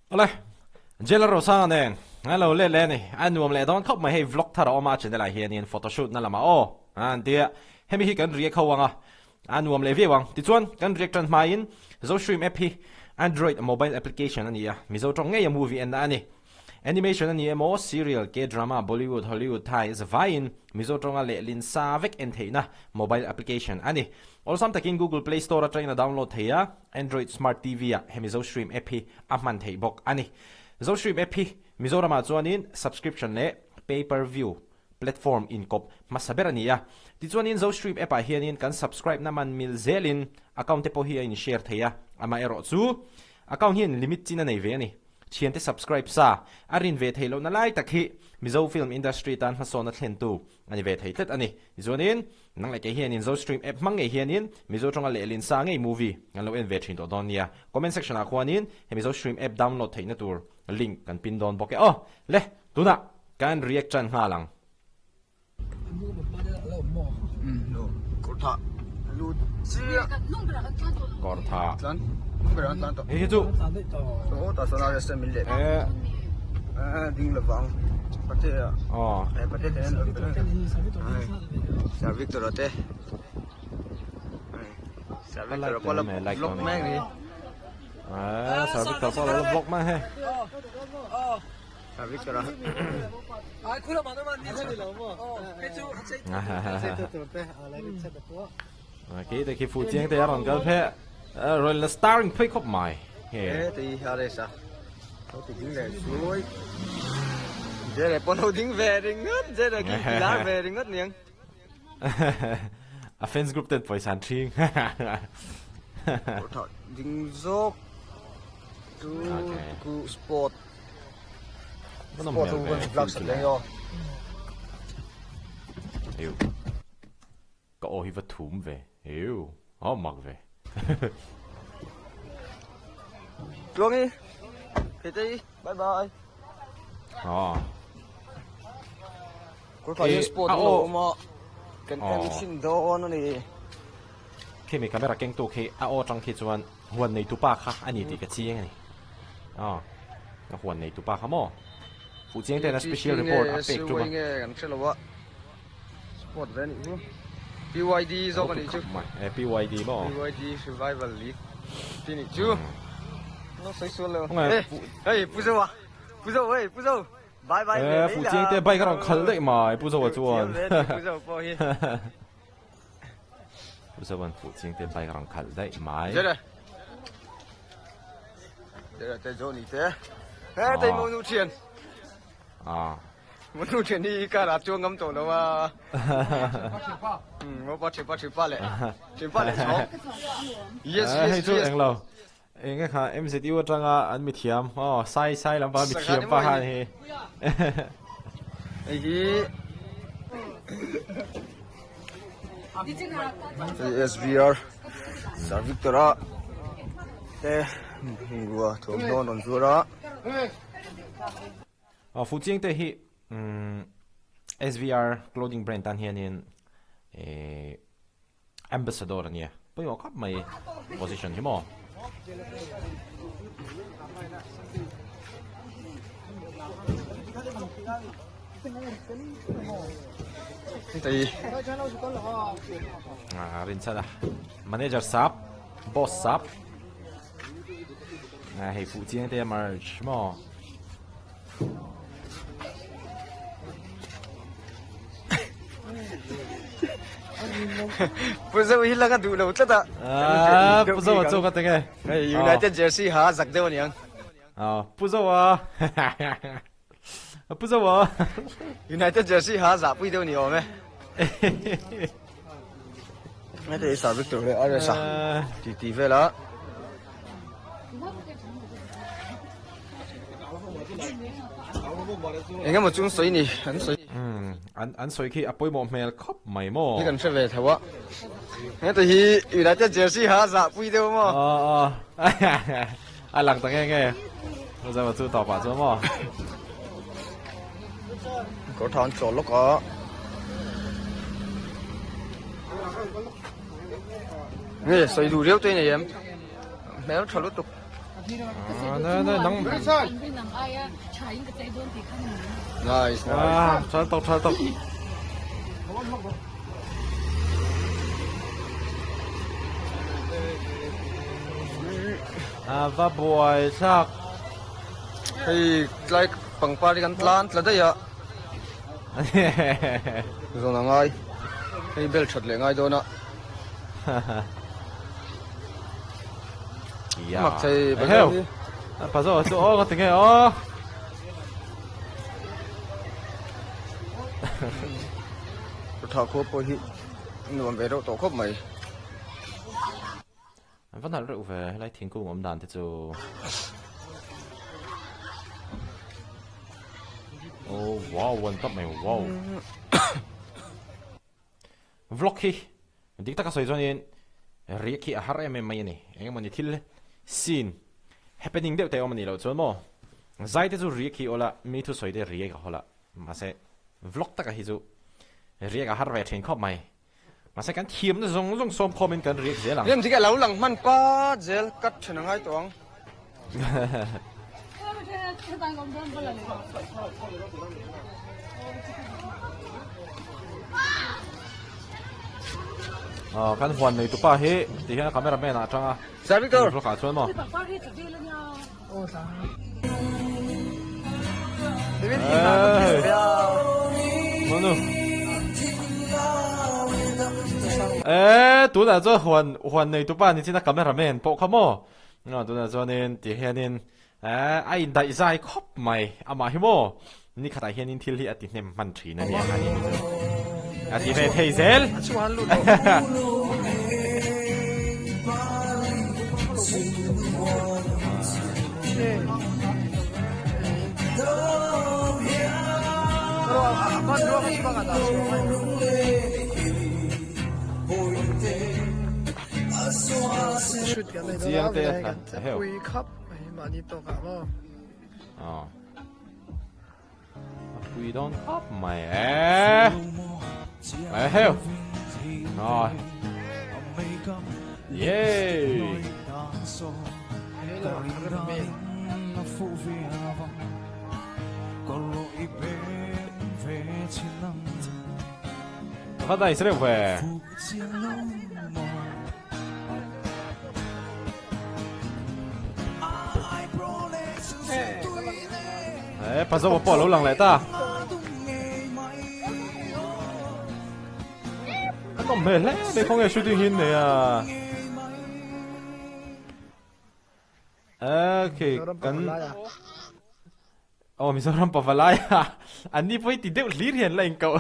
Awle, Jailer Rosanga nen an lo let leh a ni. A nuam leh dawn khawp mai hei vlog thar a awm a channel ah hianin photoshoot na lamah aw an tia hemi hi kan react ho ang a, a nuam leh viau ang. Tichuan kan react tan hmain Zostream app hi Android mobile application a ni a, Mizo tawng ngeia movie enna a ni. Animation a ni emaw, serial, K-drama, Bollywood, Hollywood, Thai zavaiin Mizo tawnga lehlin sa vek en theihna mobile application a ni. Awlsam takin Google Play Store atangin a download thei a, Android Smart TV ah he Mizo Stream app hi a hman theih bawk a ni. Zo Stream app hi Mizoramah chuanin subscription leh pay per view platform inkawp hmasa ber a ni a. Tichuanin Zo Stream app ah hianin kan subscribe na man mil zelin account te pawh hi a in share thei a, amaherawh chu account hian limit chin a nei ve a ni. Thiante subscribe sa a rin ve theih lohna lai tak hi Mizo film industry tan hmasawnna thlentu a ni ve thei tlat a ni. Tichuanin, nang leh kei hianin Zostream app hmang ngei hianin Mizo tawnga lehlin sa ngei movie kan lo en ve thin tawh dawn nia. Comment section ah khuanin he Mizo stream app download theihna tur link kan pin dawn bawk e aw. Le, tunah kan react tan nghal ang. Kawrtha. Hei hi chu. Sir Victor pawh a la vlog mai hei. Khi te khi fuh chiang te a rawn kal pheh rawn la starring phei khawp mai he te hi a resa lo ti ding leh chuai jere pawh lo ding ve ringawt jere khi ti lar ve ringawt niang a fans group ten pawisa an thing ding zawk chu ku sport sport chu kan vlog sak leh yo eu ka aw hi va thum ve eu a mak ve Tluangi Thei bye bye à Kawr hian sport a lo awm a kan en thin dawn a ni. Khi mi camera keng tu khi a aw atang khi chuan huan nei tupa kha a ni tih ka chiang a ni. Aw a huan nei tupa kha maw? Fuh chiang ten a special report a pek tum a. Nge kan hre lo a sport ve a nih chu PYD zawk a nih chu. PYD maw? PYD Revival League tih a nih chu. Lo sawi sual lo. Hei Pu Zoa Pu Zo hei Pu Zo. Bye bye ve mai la. Fuh te bike a rawn khalh daih mai Pu Zoa chuan. Pu Zoa pawh hi. Pu Zoa'n fuh chiang te bike a rawn khalh daih mai. Zere. Zere te Johnny te. He te mo nu thian. Ah. Mo nu thian hi car a chuang ngam tawh lo a. Mo pa thipa thipa le. Thipa le chhawng. Yes yes yes. Hei chu englo. Enge kha MZU atanga an mithiam aw sai sai lampang mithiam pa khan hi. Hei hi SVR Sir Victor a te bungrua thawmhnaw an rawn zuar a. Aw fuh chiang te hi SVR clothing brand tan hianin eh Ambassador a nia, pawimawh khawp mai position hi maw. Ah, rinchhan a. Manager sap, boss sap. Ah, hei fuh chiang te a merge maw. Pu Zo hi langa duh lo tlat a. Ah, Pu Zo a chu ka tenge. Hei United jersey ha zak deuh aniang. Ah, Pu Zo a. Pu Zo a. United jersey ha zah pui deuh ni awm e. Hei Sir Victor leh RS a ti ti vel a. Eng emaw chung sawi ni an sawi. Umm an an sawi khi a pawimawh hmel khawp mai maw. Hi kan hre ve tho a. Heta hi United jersey ha zah pui deuh maw. Aw aw a lang ta nge nge. Zama chu tawp ah chuan maw. Kawr tha an chawl lawk a. Nge sawi duh riau te nei em. Hmel tha lutuk. Nice, nice. Tha tawk, tha tawk. A va buai thlak. Hei tlai pangpar hi kan tlan tla daih a. Zawn a ngai. Hei bel that leh ngai dawn a. Mak thei Heo. Pa zo chu aw ka ti nge aw. Tha khua pawh hi nuam ve reuh tawh khawp mai. An va nalh reuh ve helai thingkung awm dan te chu. Oh wow an tap mai wow. Vlog hi dik taka sawi chuanin riak hi a har em em mai a ni. Eng emawni thil scene happening deuh te awm a nih loh chuan maw zai te chu riak hi awl a, mi thusawi te riak a hawl a mahse vlog taka hi chu riak a har ve thin khawp mai. Mahse kan thiamna zawng zawng sawm khawmin kan riak zel ang. Rem dik a lo lang hman pat zel cut then a ngai tawh ang. Aw kan huan nei tupa hi ti hian camera man ah atang a. Sir Victor. Vlog ah chuan maw. Manu. E tunah chuan huan huan nei tupa ni chin a camera man pawh kha maw. Nga tunah chuanin ti hianin a indaih zai khawp mai amah hi maw ni khatah hianin thil hi a ti hnem hman thin a nia a ni chu a ti ve thei zel. Chiang te a heu. A pui dawn khawp mai e. A heu. Rồi. Yeah. Va dai reuh ve. E Pazo pawh a lo lang leh ta. A nawm hmel hle mai khawnge shooting hi an nei a. Okay kan Aw Mizoram pavalai a an ni pawh hi ti deuh hlir hian la inkoh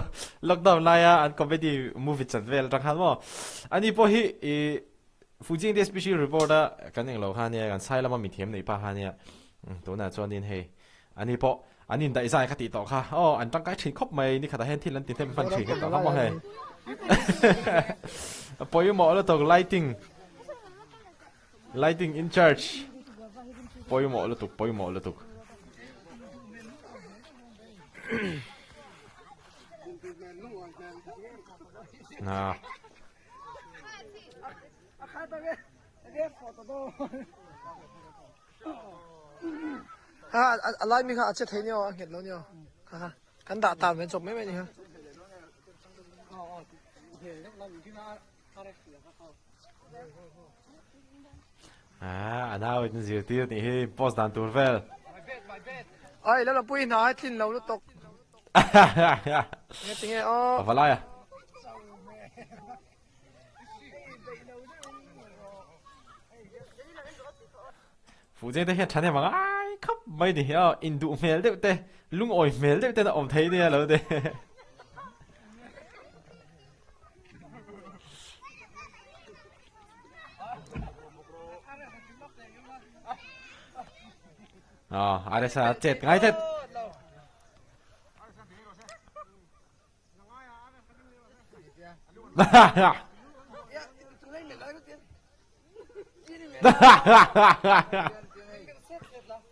lockdown laia an comedy movie chat vel atang khan maw ani pawh hi ih Fujian te special report a kan englo kha ania kan sai lama mithiam neih pah kha ania tunah chuanin hei ani pawh an indaih zai ka tih tawh kha aw an tangkai thin khawp mai ni khatah hian thil an ti hnem hman thin ka tawh kha maw hei a pawimawh lutuk lighting Lighting in charge pawimawh lutuk pawimawh lutuk. Na. Ha a lai mi kha a che thei nio a nghet lo nio kha kha kan dah ta men chawp mai mai ni kha. Ah, a nau in zirtir nih hi post dan tur vel. Ai lala pui hna ai tlin lo lutuk. Nge tinge aw. Pavalai a. Fuhcheng te hian tha hnem ang ai khap mai ni hi aw induh hmel deuh te lungawi hmel deuh ten a awm thei nia lo te. Ờ, Aresa chet ngai thet.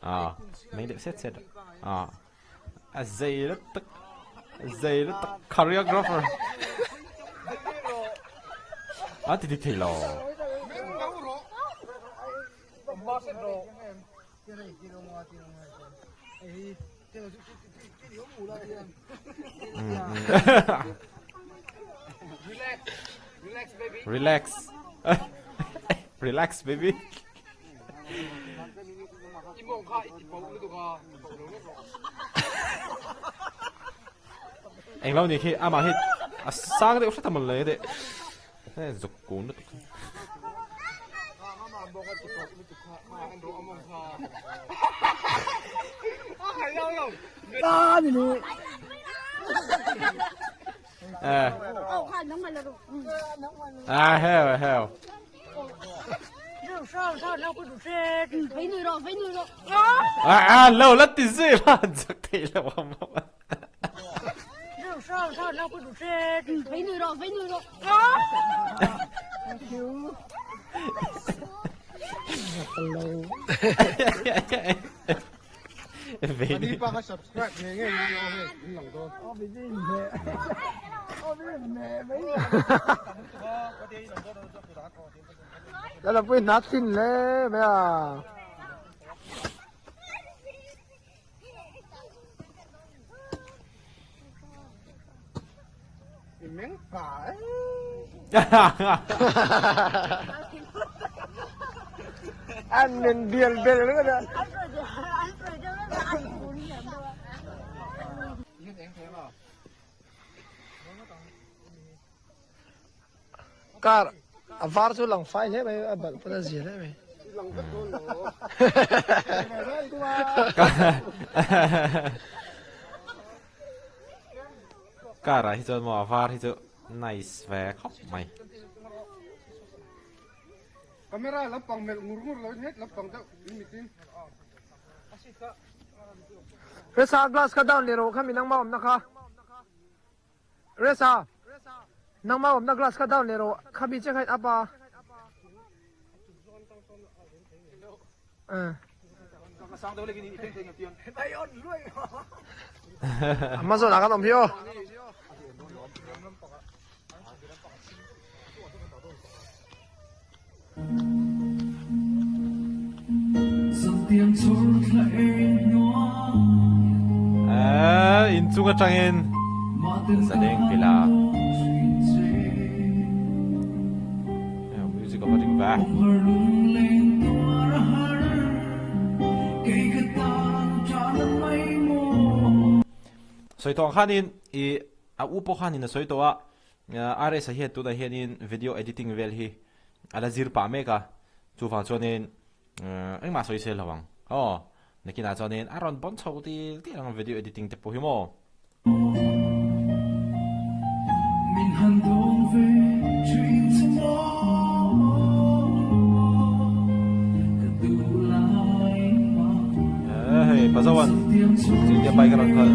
Ờ, mấy đứa xét xét. Ờ. A zei lutuk, a zei lutuk choreographer. A ti dik thei lo. Relax. Relax baby. Eng lo ni khi amah hi a sang deuh hret a mawn le deh. He zuk kun lutuk. Eh. À heo heo. À à lâu lắm thì gì mà giật thì là mà. Ani pa ka subscribe nge nge ni o hei in lang dawn. Lala pui hna thin le mai a. I meng pa e. An men bial bel ringawt a. Car a var chu lang fai hle mai a balh pawn a zia hle mai. Car ah hi chuan maw a var hi chu nice ve khawp mai. Camera lampang melh ngur ngur lo in het lampang deuh in mitin. Resa glass kha down leh rawh kha mi nangmah awmna kha. Resa, nangmah awmna glass kha down leh rawh, khami che kha in up a. A hma zawnah kan awm hi aw. Eh, in chung atangin zaleng pila. Eh, music a va ring ve. Sawi tawh ang khanin i a u pawh khanin a sawi tawh a, RS-a hian tunah hianin video editing vel hi a la zir pah mek a, chuvang chuanin engmah sawi sel lo ang aw, nakinah chuanin a rawn pawn chho til til ang video editing te pawh hi maw. Hei Pazawan Zintia bike a rawn khalh.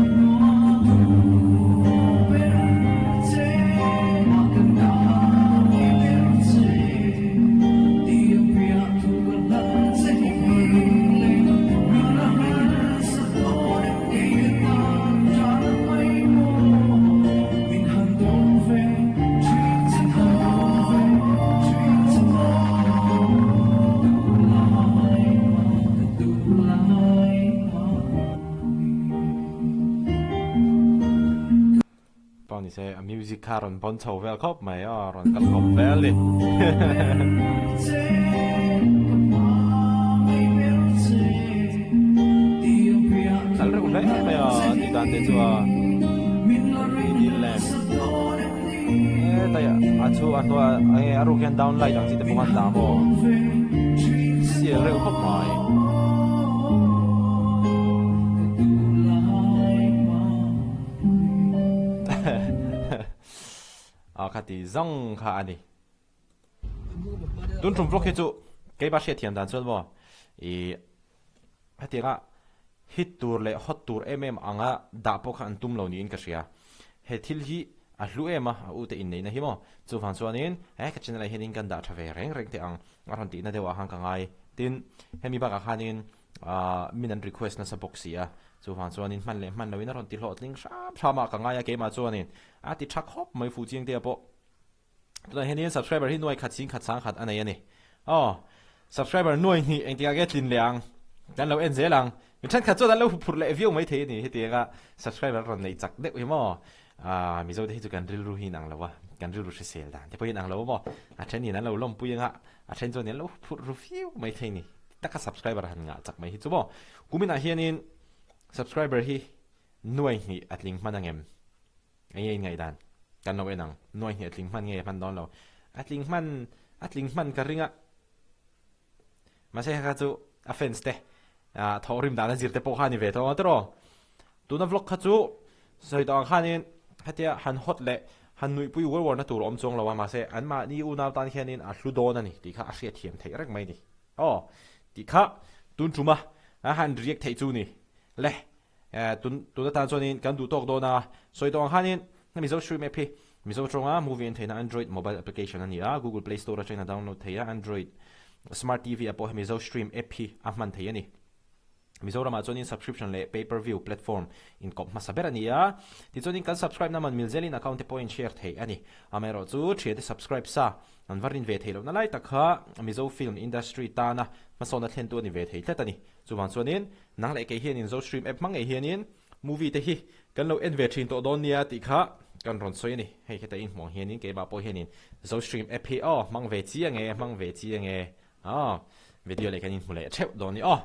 Pawh ni se a music kha rawn pawn chho vel khawp mai a rawn kal khawp vel ni. Kal reuh hle mai a tih dan te chu a dil lem hetai a chu a hnuai enge a ruk hian down light ang chi te pawh khan dah maw sial reuh khawp mai. A kha ti zawng kha a ni. Tun tum vlog hi chu keimah hriat thiam dan chuan maw ih hetianga hit tur leh hot tur em em anga dah pawh kha an tum lo niin ka hria. He thil hi a hlu em a, a ute inneihna hi maw. Chuvang chuanin he ka channel ah hianin kan dah tha ve reng reng teh ang a rawn tihna deuhah khan ka ngai. Tin, hemi bakah khanin Ahh min an request nasa bawk si a, chuvang chuanin hman leh hman loin a rawn ti hlawhtling hram hram a, ka ngai a keimah chuanin a ti tha khawp mai fuh chiang te pawh. Tunah hianin subscriber hi nuai khat sing khat sang khat a nei a ni. Aw. Subscriber nuai hnih engtikah nge tlin leh ang? Kan lo en zel ang. Mi thenkhat chuan an lo huphurh leh viau mai thei a ni hetianga subscriber rawn neih chak deuh hi maw? Aaa Mizo te hi chu kan rilru hi inang lo a, kan rilru hrisel dan te pawh hi inang lo a maw? A then in an lo lawmpui anga, a then chuan an lo huphurh ru viau mai thei a ni. Taka subscriber han ngah chak mai hi chu maw? Kuminah hianin subscriber hi nuai hnih a tling hman angem? Enge in ngaihdan? Kan lo en ang. Nuai hnih a tling hman nge hman dawn lo. A tling hman, a tling hman ka ring a. Mahse kha chu a fans te thawhrim dan a zir te pawh kha a ni ve tawh ang tiraw. Tuna vlog kha chu sawi tawh ang khanin hetia han hot leh han nuihpui uar uar na tur a awm chuang lo a, mahse anmahni unau tan hianin a hlu dawn a ni tih kha a hriatthiam theih reng mai a ni. Aw tih kha tun tuma a han react theih chu ni le. Tun tun atan chuanin kan duh tawk dawn a, sawi tawh ang khanin Mizo Stream app hi Mizo tawnga movie en theihna Android mobile application a ni a, Google Play Store atangin a download thei a, Android Smart TV ah pawh hemi Mizo Stream app hi a hman thei a ni. Mizoramah chuanin subscription leh pay per view platform inkawp hmasa ber a ni a, tichuanin kan subscribe na man mil zelin account te pawhin share theih a ni. Amaherawhchu thiante subscribe sa an va rin ve theih lohna lai tak kha Mizo film industry tana hmasawnna thlentu a ni ve thei tlat a ni. Chuvang chuanin nang leh kei hianin Zostream app hmang ngei hianin movie te hi kan lo en ve thin tawh dawn nia tih kha kan rawn sawi a ni. Hei heta inhmuh ang hianin keimah pawh hianin Zostream app hi aw hmang ve chiang e, hmang ve chiang e aw video leh kan inhmu leh theuh dawn ni aw.